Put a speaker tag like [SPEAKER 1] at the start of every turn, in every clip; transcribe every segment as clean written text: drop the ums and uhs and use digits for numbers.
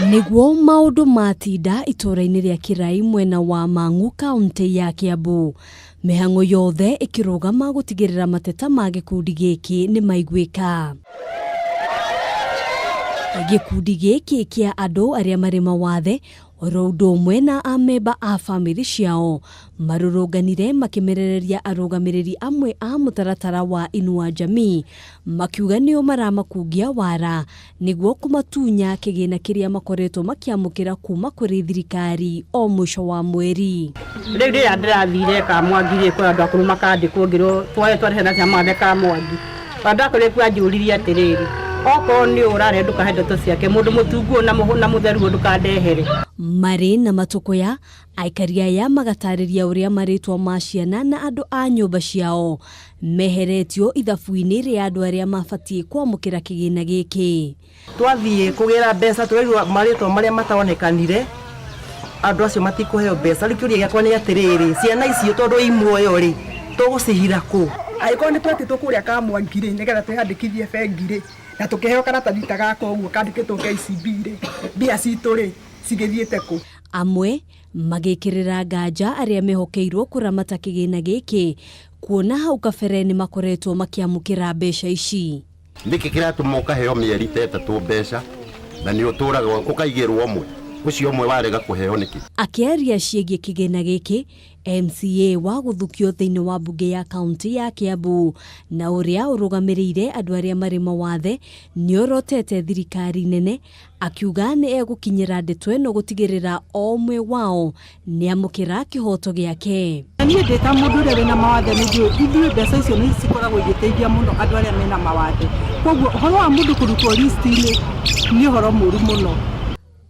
[SPEAKER 1] Nĩguo maũndũ matinda itũũra-inĩ rĩa Kĩrai mwena wa Mang'u kaunti ya Kiambu. Mĩhang'o yothe ĩkĩrũgama gũtigĩrĩra mateta ma gĩkundi gĩkĩ nĩ maiguĩka. Gĩkundi gĩkĩ kĩa andũ arĩa marĩ mawathe oro ũndũ ũmwe na amemba a bamĩrĩ ciao marũrũnganire makĩmerereria arũgamĩrĩri amwe a mũtaratara wa Inua Jamii makiuga nĩo maramakungia wara nĩguo kũmatunya kĩgĩna kĩrĩa makoretwo makĩamũkĩra kuma kũrĩ thirikari o mũico wa mweri.
[SPEAKER 2] Rĩu rĩrĩa ndĩrathire Kamwangi rĩ, kwĩ andũ akũrũ makandĩkwo ngĩrwo twae tware ciana cia mawathe Kamwangi. Andũ akũrũ nĩkuo anjũririe atĩrĩrĩ, okorwo nĩ ũrare ndũkahe ndeto ciake, mũndũ mũtungu na mũtheru ndũkandehere.
[SPEAKER 1] Marĩ na matũkũya, aikari aya magatarĩria ũrĩa marĩtwa ma ciana na andũ a nyũmba ciao meheretio ithabu-inĩ rĩa andũ arĩa mabatiĩ kwamũkĩra kĩgĩna gĩkĩ.
[SPEAKER 3] Twathiĩ kũgĩra mbeca tũraigua marĩtwa marĩa mataonekanire, andũ acio matikũheo mbeca. Rĩu kĩũria gĩakwa nĩ atĩrĩrĩ, ciana icio tondũ i muoyo rĩ, tũgũcihira kũ?
[SPEAKER 4] Angĩkorwo nĩ twetĩtwo kũrĩa Kamwangi rĩ, nĩgetha twĩyandĩkithie bengi rĩ, na tũkĩheo karatathi ta gaka ũguo kandĩkĩtwo KCB rĩ, mbia citũ rĩ, cigĩthiĩte kũ?
[SPEAKER 1] Amwe magĩkĩrĩra nganja arĩa mehokeirwo kũramata kĩgĩna gĩkĩ kuona hau kabere nĩ makoretwo makĩamũkĩra mbeca ici.
[SPEAKER 5] Nĩkĩ kĩratũma ũkaheo mĩeri ta ĩtatũ mbeca na nĩ ũtũraga ũkaigĩrwo ũmwe, ũcio ũmwe warega kũheo nĩkĩ?
[SPEAKER 1] Akĩaria ciĩgiĩ kĩgĩna gĩkĩ, MCA wa gũthukio thĩinĩ wa mbunge ya kaunti ya Kiambu na ũrĩa ũrũgamĩrĩire andũ arĩa marĩ mawathe nĩorotete thirikari nene akiuga nĩ egũkinyĩra ndeto ĩno gũtigĩrĩra o ũmwe wao nĩamũkĩra kĩhoto gĩake.
[SPEAKER 6] Niĩ ndĩ ta mũndũ ũrĩa wĩna mawathe nĩ njũĩ ithuĩ mbeca icio nĩ cikoragwo igĩteithia mũno andũ arĩa mena mawathe, koguo ũhoro wa mũndũ kũrutwo listi-inĩ nĩ ũhoro mũũru mũno.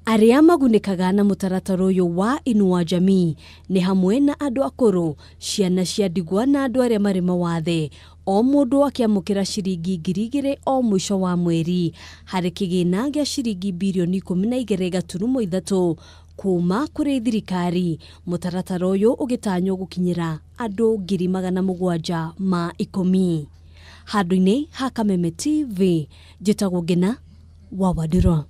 [SPEAKER 1] Arĩa magunĩkaga na mũtaratara ũyũ wa Inua Jamii nĩ hamwe na andũ akũrũ, ciana cia ndigwa na andũ arĩa marĩ mawathe, o mũndũ akĩamũkĩra ciringi 2,000 o mũico wa mweri harĩ kĩgĩna gĩa ciringi birioni 12.3 kuma kũrĩ thirikari. Mũtaratara ũyũ ũgĩtanywo gũkinyĩra andũ 710,000. Handũ-inĩ ha Kameme TV, njĩtagwo Ngina wa Wandirwa.